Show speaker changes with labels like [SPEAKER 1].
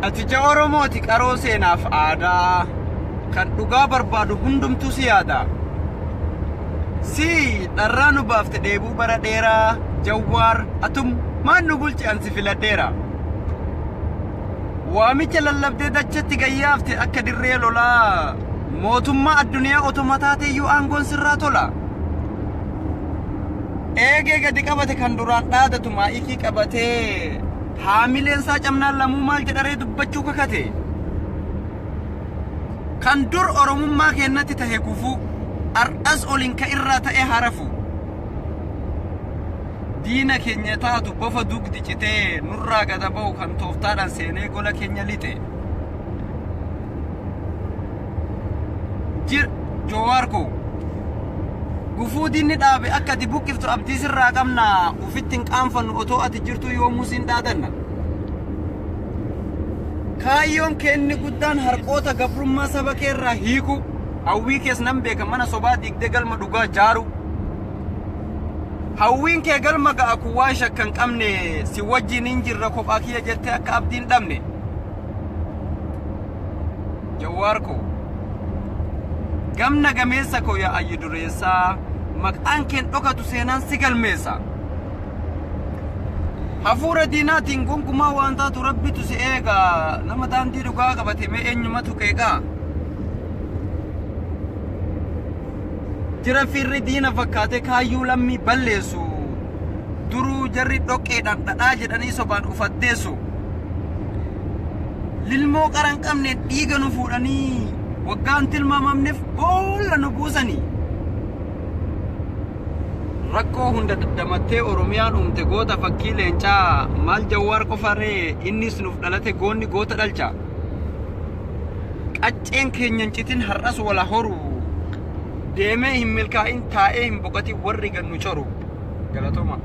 [SPEAKER 1] Ati ija Oromooti qaroo seenaaf aadaa kan dhugaa barbaadu hundumtuu si yaada. Si dharraa nu baafte dheebuu bara dheeraa Jawwaar atum maan nu bulche an si filadheera. Waamicha lallabdee dachatti gayyaafte akka dirree lolaa mootummaa addunyaa otuma taateeyyuu aangoon sirraa tola. Eegee gadi qabate kan duraan dhaadatu maa'ikii qabatee haamileen isaa cabnaan lamuu maal jedharee dubbachuu kakate. Kan dur Oromummaa keennatti tahe gufuu har'as oliin ka irraa ta'e harafu. Diina keenya taatu bofa dugdi citee nurraa gada ba'u kan tooftaadhaan seenee gola keenya lixe. Jir Jowaar koo gufuu diinni dhaabe akka ati buqqiftu abdii sirraa qabna ufitti hin qaanfannu otoo ati jirtuu yoomuu siin dhaadanna. Kaayyoon keenni guddaan harqoota gabrummaa saba keerraa hiiku hawwii kees nan beeka mana sobaa diigdee galma dhugaa jaaru. Hawwiin kee galma ga'a kun waan shakka hin qabne si wajjin hin jirra kophaa kiyya jettee akka abdii hin dhabne. Jawaar koo gamna gameessa koo yaa ayyi dureessaa maqaan keen dhokatu seenaan si galmeessa. Hafuura diinaatiin gonkumaa waan taatu rabbitu si eega nama daandii dhugaa qabate mee eenyumatu qeeqaa. Jira firri diina fakkaatee kaayyuu lammii balleessu. Duruu jarri dhoqqeedhaan dhadhaa jedhanii sobaan ufaddeessu. Lilmoo qara hin qabne dhiiga nu fuudhanii waggaan tilmaamamneef boolla nu buusanii. Rakkoo hunda daddamattee Oromiyaan uumte goota fakkii leencaa maal Jawwaar qofaree innis nuuf dhalate goonni goota dhalcha. Qacceen keenya hin citin har'as wala horu. Deemee hin milkaa'in taa'ee hin boqotin warri gannu coru. Galatooma.